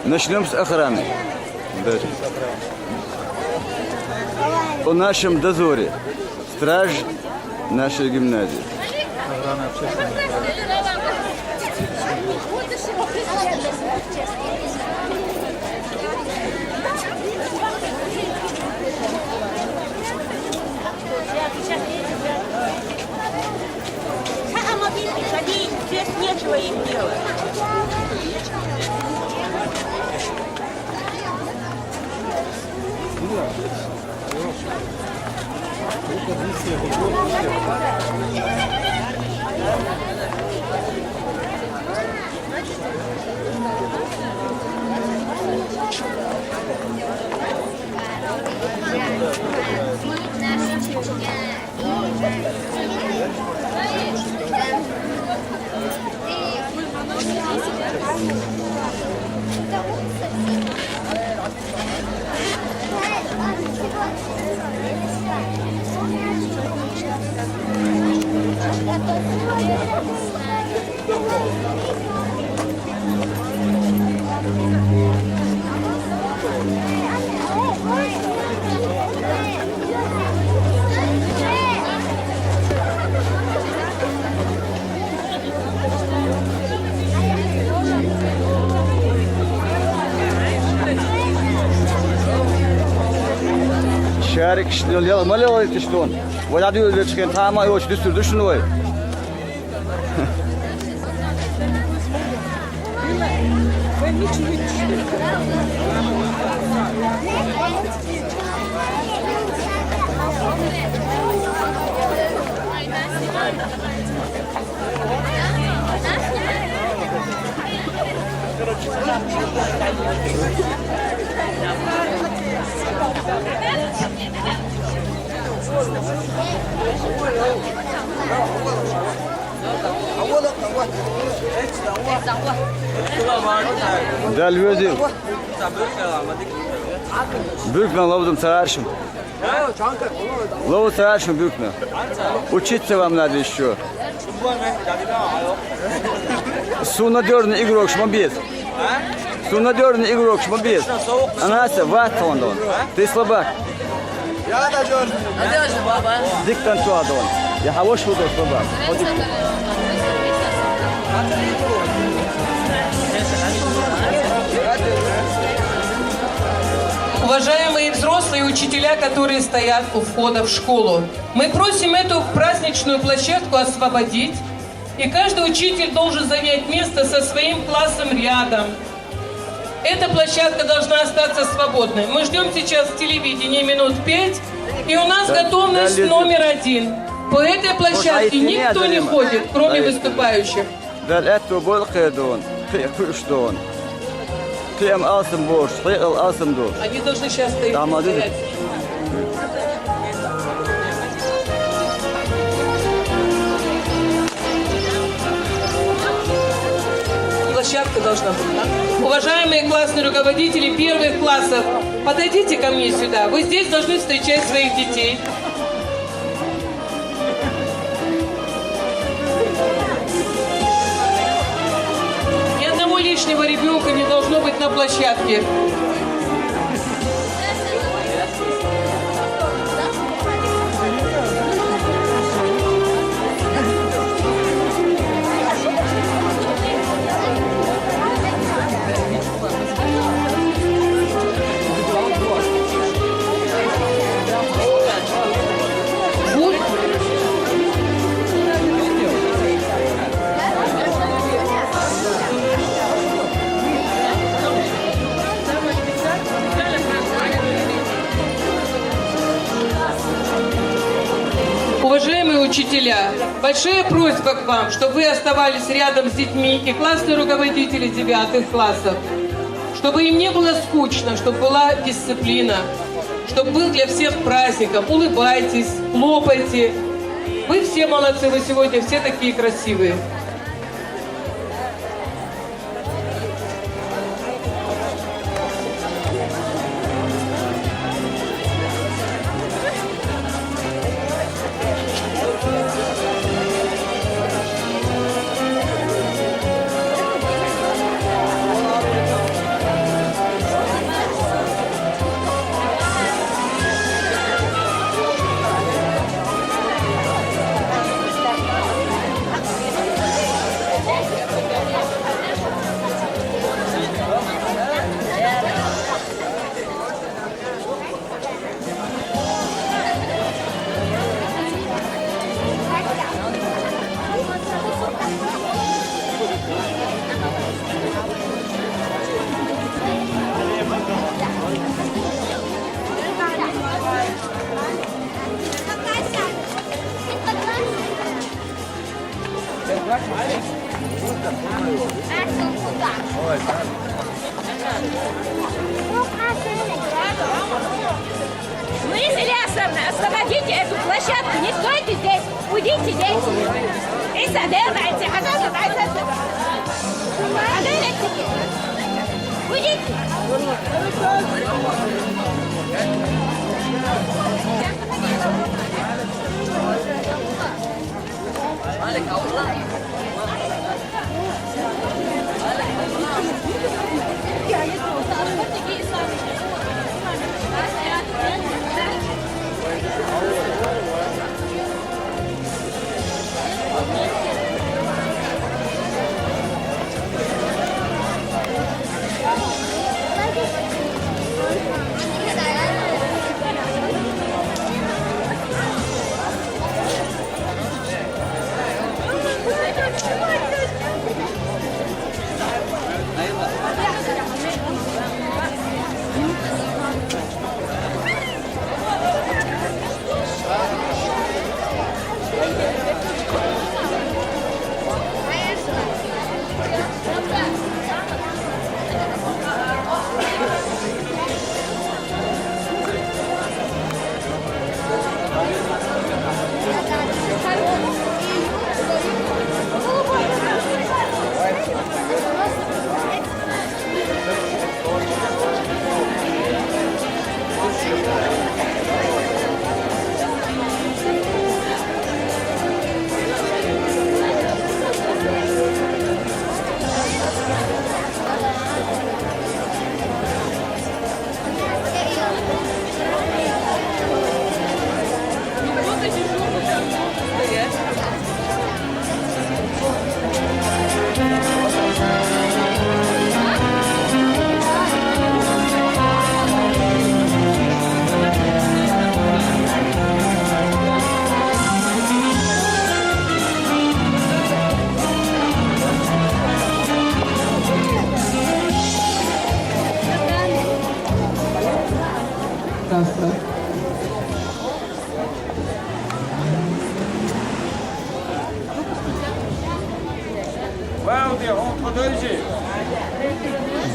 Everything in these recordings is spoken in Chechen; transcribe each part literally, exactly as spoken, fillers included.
Начнём с охраны. Да. О нашем дозоре. Страж нашей гимназии. Здесь нечего им делать. Шарик, что ли, мало ли, ты что? Вот, а ты, вот, что, там, а, очень деструктивно, ой. Дальвезил. Бюркна лавдум царшим. Лоу царшим бюркна. Учиться вам надо еще. Су надёрный игрок, шмобец. Су надёрный игрок, шмобец. Анаса, ватондон. Ты слабак. Надёжный баба. Диктантуадон. Я хавош буду слабак. Уважаемые взрослые учителя, которые стоят у входа в школу, мы просим эту праздничную площадку освободить. И каждый учитель должен занять место со своим классом рядом. Эта площадка должна остаться свободной. Мы ждём сейчас телевидение минут пять, и у нас готовность номер один. По этой площадке никто не ходит, кроме выступающих. Дал эту бол кедон, куштон. Кем алсым бош, кел алсым дош. Они должны сейчас стоять. Тамадын. Площадка должна быть, да? Уважаемые классные руководители первых классов, подойдите ко мне сюда. Вы здесь должны встречать своих детей. Ни одного лишнего ребёнка не должно быть на площадке. Уважаемые учителя, большая просьба к вам, чтобы вы оставались рядом с детьми и классные руководители девятых классов, чтобы им не было скучно, чтобы была дисциплина, чтобы был для всех праздником. Улыбайтесь, хлопайте. Вы все молодцы, вы сегодня все такие красивые.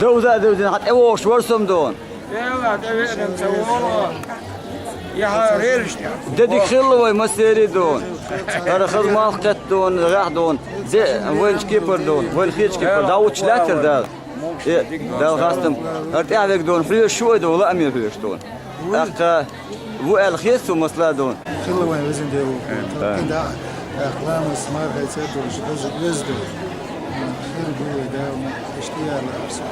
Довза а довзийна, хьан тӀевогӀуш вара со-м дона. Де дика хилла вай массерий дона. ХӀара хаза малх кхетта дона, гӀехь дона. Де вайна кепара дона, вайна хетачу кепара. ДӀа вуттуш лаьттара Дала. Э, Дала хастам. ХӀара тӀаьхьавега дона, хьоьжуш шу вай дона, лааме хьоьжуш дона. ТӀаккха ву аьлла хета суна, масала дона. Хилла вайн везан Дела. Да. ТӀаккха ламаз, мархайца долуш, веза, веза ду. Хир бу вай, да, иштта яла арса.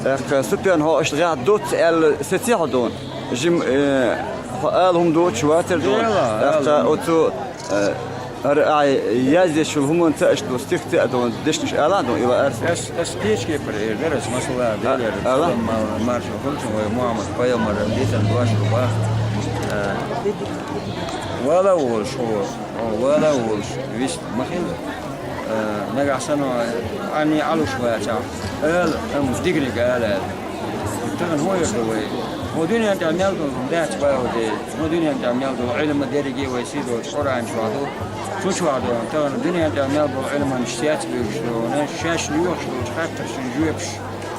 ТӀаккха Супьян, хьо иштта гӀехь доццу аьлла сеций хьо дона? Жим, э, хьо ала хӀума доцуш вацара дона. Дела, ТӀаккха ала. Оцу, э, ХӀара ахь яздечул хӀуманца аша ду стихца а ду, дешнаш ала а ду, ила арса. Ас, ас кхечу кепара эр дара, ас масала, а, Делера ала? Салам, мар-, марша хуьлда вай Мухьаммад пайхамаран дитан дош ду бах. А, вала волуш хьо, хьо вала волуш, вист ма хила. А, нагахь санна, Ӏанне Ӏалуш вацахь, ала, амма дигниг ала аьлла. Тахана хӀун эр ду вай? Хьо дуьнен тӀехь мел долу дац баху де. Хьо дуьнен тӀехь мел долу Ӏилма дерриге вай сий долчу Къуръан чохь ду. Цу чохь ду. Тахана дуьнен тӀехь мел болу Ӏилманаш цец буьйлуш ду. Шаьш лоьхуш долчу хаттаршна жоьпаш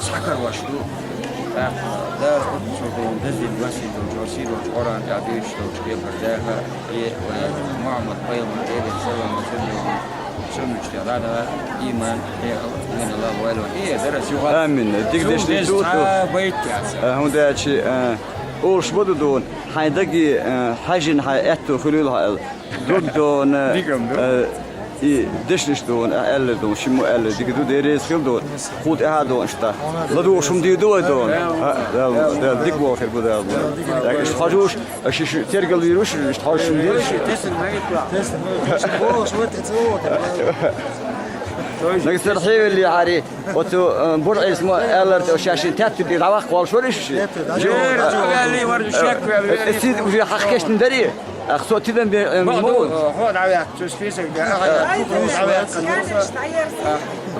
схьакарваш ду. ТӀаккха Дала оццул долу дазийна васий долчу, васий долчу Къуръан тӀехь дуьйцуш долчу кепара даха, э, вай Мухьаммад пайхамар Делера салам ма салам. Цунна чу тӀе дӀа иман, хьехал, вина ла вайла. Э, дара сюха. Амин. Диг дешнаш ду, цхьа байт яц. А, хӀунда аьлча, а, олуш ма ду дона, хьайн даги, а, хьаьжжина хьайн аьтту хуьлийла хьо аьлла. Дог дона, дигам ду. А, и дешнаш дона, а, аьлла дона, шиммо аьлла, дика ду, Дела реза хила дона. Хьуна тӀаьхьа дона иштта. ЛадугӀуш хӀума дийр ду вай дона? А, Дала, Дала, дика боху хир бу Дала. Аьлла иштта хьожуш, аша ши тергал вийр ву шу, иштта хьожуш хӀума дийр шу. Нагахь санна хьевелли хьари, оцу, э, Буръис ма аьлларта, шаьш шин теттур дӀаваккха волуш вара иша ши. Теттур, да. Жо, э, э, сид уже хьахкешна дарий? Ах, со тидам бе, э, ма ву. Хьо дӀаваьккха, цу список де, ага, дӀаваьккха.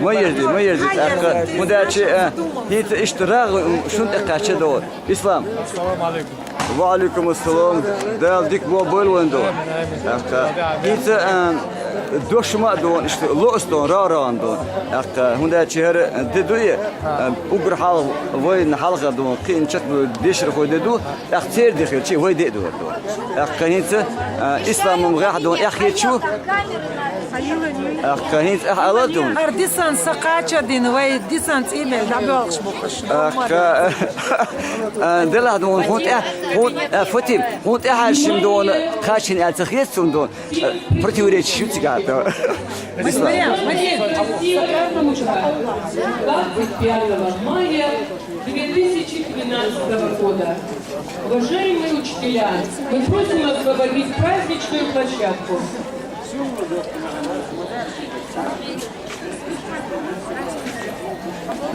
Ма ерзи, ма ерзи. Ах, хӀунда аьлча, э, хӀинца иштта рагӀ, м, шун тӀе кхаьчча догӀу. Ислам. Ассаламу алейкум. Ва алейкум ассалам. Дала дика бо бойла вайн дона. Амин, амин. ТӀаккха хӀинца, а, дош ма а дона, иштта лоас дона, ра-раан дона. ТӀаккха хӀунда аьлча хӀара де дуй, а, уггар хьалха вайна хьалха дона, кхин чат дешархой де ду, тӀаккха церан де хилча, вай де а дора дона. ТӀаккха хӀинца, а, ислам ма гӀехь дона, эхь хеташ ву. Ахка хӀинца ахь ала дун. Ардисан сакачадин вай дисан цӀимел дабалш бухаш. Ахка. Дела дун хун тя хун футим хун тя хашим дун. Качин я цахес цун дун. Противоречишь цигата. Дисан. Двадцать пятого мая две тысячи двенадцатого года. Уважаемые учителя, мы просим освободить праздничную площадку.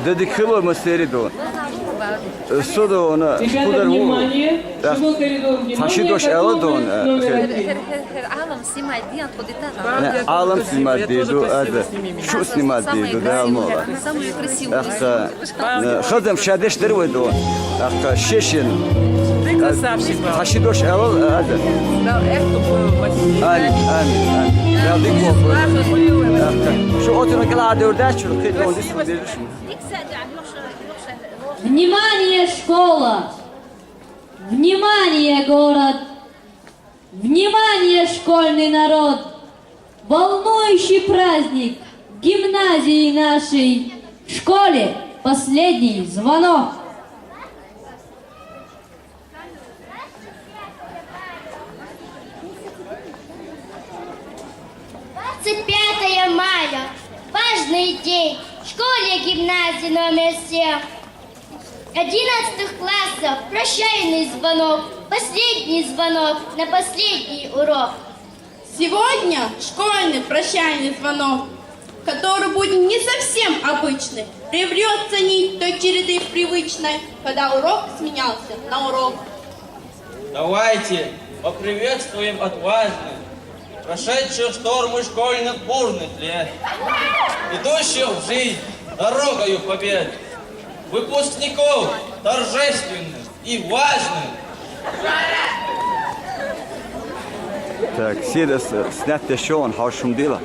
Дадик хило мастериду. Судо она. Ребята, пудар ву. Внимание! Так. Живой коридор, внимание, Фашидош картина Элладон, номер э, один. Хер, хер, хер, Алам снимать, Диан, куда-то. Э, Алам снимать деду, а да. Шу снимать деду, да, Алмова. Самые красивые. Ахса. Хазам шадеш дерведу. Ахка шешен. Ты красавчик. Хашидош Элла, а да. Да, это было. Амин, амин, амин. Да, ты Ахка. Шу отын кала дөрдәч, шу хит он дис. Внимание, школа! Внимание, город! Внимание, школьный народ! Волнующий праздник в гимназии нашей, в школе последний звонок. Двадцать пятое мая. Важный день. В школе гимназии номер семь. Одиннадцатых классов прощальный звонок, последний звонок на последний урок. Сегодня школьный прощальный звонок, который будет не совсем обычный, прервется нить той череды привычной, когда урок сменялся на урок. Давайте поприветствуем отважных, прошедших штормы школьных бурных лет, идущих в жизнь дорогою побед, выпускников торжественных и важных. Так, седа с-, снятте шоун, хашум дела.